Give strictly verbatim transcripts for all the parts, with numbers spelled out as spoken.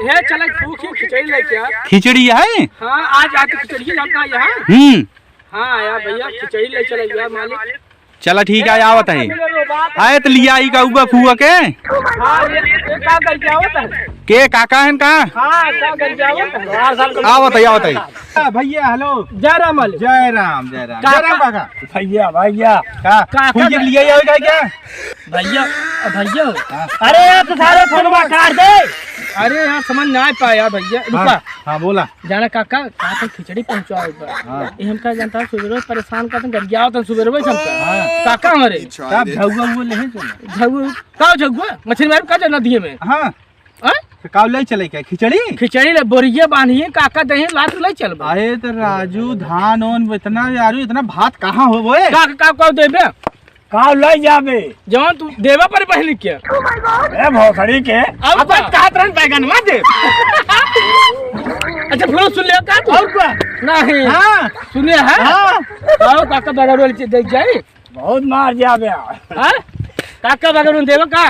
हे, चला, भूख ही खिचड़ी लेके आ। खिचड़ी है? हाँ, आज, आज तो खिचड़ी जानता है यहाँ। हम्म। हाँ यार भैया, खिचड़ी ले चला यार मालिक। चला ठीक है, आवत है। आए तो लिया आई का उबा फुआ के। हाँ, ये, ये का करके आवत है? के काका हैं का? हाँ, का करके आवत है? आवत है, आवत है। हाँ, भैया, हेलो। जय राम मालिक। जय राम, जय राम। काका। जय राम काका। भैया, भैया। का? काका फुआ के का लिया आई का क्या? भैया, भैया। हाँ। अरे यार, तो सारे फोनवा काट दे। अरे यार, समझ ना आ पाया भैया, हाँ, रुका। हाँ, बोला। जाना काका, का तो खिचड़ी पहुँचाओ एक बार। हाँ। ये हमका जानता है, सुबेरे परेशान करते, गरियावत है सुबेरे से हमका। हाँ। काका हमारे। का झउआ वो ले हैं चला? झउआ, का झउआ? मछली मार का जो नदिये में। हाँ। हाँ? तो का ले चले क्या? खिचड़ी? खिचड़ी ले, बोरिये बांधिए, काका दही, लात ले चल बा। अरे तो राजू, धान ओन इतना, यारू, इतना भात कहाँ हो वो? का, का, का देबे? का लइ जाबे? जवन तू देबे पर बहिनी के। ए भोसड़ी के। अब अब का? बस कहत रहन बैगन मत दे। अच्छा, फिर सुन ले का तू? और का? नहीं। हाँ। सुने है? हाँ। आओ काका बगल वाली चीज दे जाई। बहुत मार जाबे। हाँ? काका बगल में देबे का?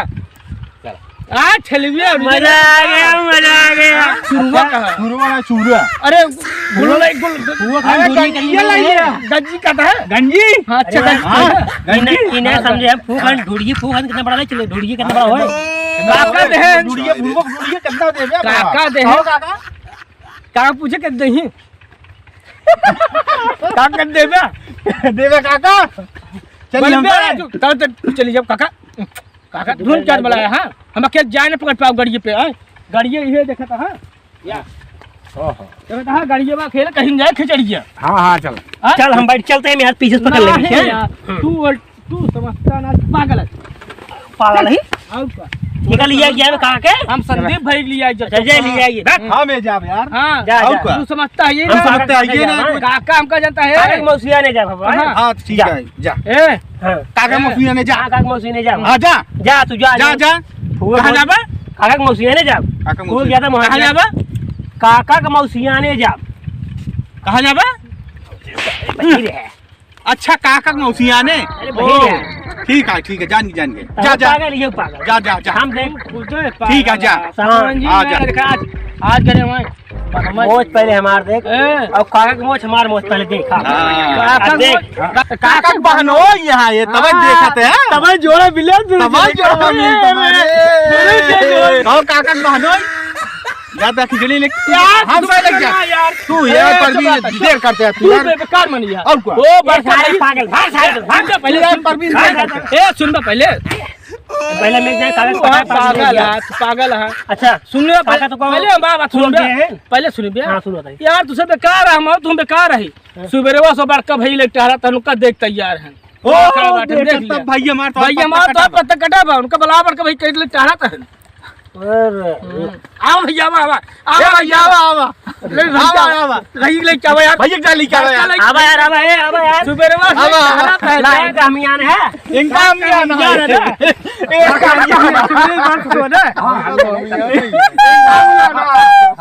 आ, ठेलुआ अभी मजा आ गया, मजा आ गया। चूरवा कहाँ? चूरवा ना, चूरा। अरे, गुल नहीं, गुल। वो खान अरे, दूरी गंजी कहीं लाइए। नहीं है। गंजी का था? गंजी? हाँ, अच्छा, अरे, गंजी। हाँ, इन्हें, गंजी। इन्हें हाँ, समझे हम, फूफन, हाँ। ढूढ़िए, फूफन कितना बड़ा नहीं चले, ढूढ़िए कितना बड़ा होए। काका दे हैं। ढूढ़िए, बुड़बक ढूढ़िए कितना दे बे, काका दे हैं। काका? काका पूछे के दही। काका देबे? देबे काका? चलिए बोले हम बे, तो। तब तक चली जाओ काका। काका, धुन चाट बलाया, हाँ? हम अकेले जाए न पकड़ पाओ गाड़िए पे, हाँ? गाड़िए इहे देखत, हाँ? या। ओहो। देखत, हाँ, गाड़िए बा, अकेले कहीं जाए खिचड़िया। हाँ, हाँ, चल। हाँ? चल, हम बैठ चलते हैं, हम यार पीछे से पकड़ लेंगे, नहीं हैं? यार, तू, तू समझता ना, पागल है। पागल है? और का? निकल लिया गया है, कहाँ के? हम संदीप भाई लिया जब अच्छा, तक। जय लिया ये। बैठ। हाँ, मैं जाब यार। हाँ। जा, और जा। का? तू समझता है ये हम ना? समझता है ये ना। काका हमका जानता है। काका के मौसिया ने जा बाबा। हाँ। हाँ, ठीक जा। है, जा। ए, हाँ। काका ए। मौसिया ने जा। हाँ, काका के मौसिया ने जा। हाँ, जा। जा, तू जा, जा, जा। जा। फूल कहाँ फूल। जाबा? काका के मौसिया ने जा। काका के फूल मौसिया। ज्यादा महंगा। कहाँ जाबा? काका के मौसिया ने जा। कहाँ जाबा? बहिर है। अच्छा, काका के मौसिया ने? अरे, बहिर है। ओ, ठीक है, ठीक है, जान गए, जान गए। जा, जा। पागल, ये पागल। जा, जा, जा। हम देख। ठीक है, जा। सामान जी हाँ, मैं जा। आज, आज करे वहाँ। मोछ पहले हमार देख। ए। और काका के मोछ, हमार मोछ पहले देख। हाँ। काका अब देख। मोछ। का-, काका के बहन हो यहाँ, ये तबे हाँ। देखत है। तबे जोड़ा मिले, तबे जोड़ा मिले, तबे। और काका के बहन हो, जा, जा, खिचड़ी ले। यार, हम तू साथ लग जा। ना यार। तू यार, ए, परवीन, चुप रह। देर करते हैं तू तू यार। बेकार मन यार। और क्या? ओ, ए, सारे पागल, भाग, सारे, भाग। सुन तो पहले, यार, सुन। परवीन, भाग, देर करते हैं। ए, सुन तो पहले। पहले मैं जाए, कागज तू पकड़, हाँ, पागल पागल है, तू पागल है। अच्छा। सुन लो, काका पहले, तो कहो, पहले हम बात सुन बे। पहले सुन बे। हाँ, सुनो बताइए। यार, तुझसे बेकार है, हम और तुम बेकार है। हाँ। सुबेरवा से बड़का भाई ले टहरा, तनु का देख तैयार है। ओ, का बात है, देख तब लिया। भाई हमार तो भाई हमार तो पत्ता कटा बा, उनका बलाबर का भाई कह ले टहरा तहन। अरे। हम्म। आवा भैया, आवा, आवा। आवा ए भैया, भैया, आवा, आवा। ले भैया, आवा, आवा। रही लेके आवा यार। भैया, जा लेके आवा यार। आवा यार, आवा, ए, आवा यार। सुबेरवा से आवा, आवा। खाना पहले। ला, इनका हम यहाँ है। इनका हम यहाँ है। इनका हम यहाँ है।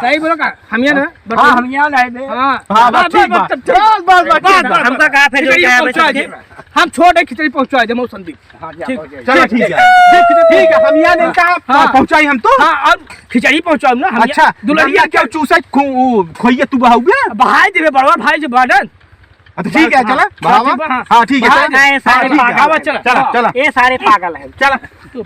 सही बोला का? हम यहाँ ना? हाँ, हम यहाँ लाए बे। हाँ। हाँ, बस, बस, ठीक बस, बा। बस, चल। बस, बस, बस, बस, ठीक बा। बस। हमका कहा फिर जो खिचड़ी क्या है, पहुँचा बस, दे। हम छोड़ दे, खिचड़ी पहुँचा दे, मौसम दी। हाँ, जा, ठीक, पहुँचा दे। चलो, ठीक है। ठीक, ठीक है, हम यहाँ नहीं कहा, हाँ। पहुँचाई हम तो। हाँ, अब खिचड़ी पहुँचाओ ना, हम अच्छा, यहाँ दुल्हनिया दुल्हनिया क्या क्या चूसा खो-, खोइए तू बहाओगे? बहाई देवे, बड़वा भाई जो बाडन। अच्छा, ठीक है, हाँ, चला, हाँ, बहावा। ठीक बा, हाँ। हाँ, ठीक है, बहाई चला। दे। हाँ, सारे ठीक है। पागल। आवा, चला। चला, चला। ये सारे पागल हैं। चला। तू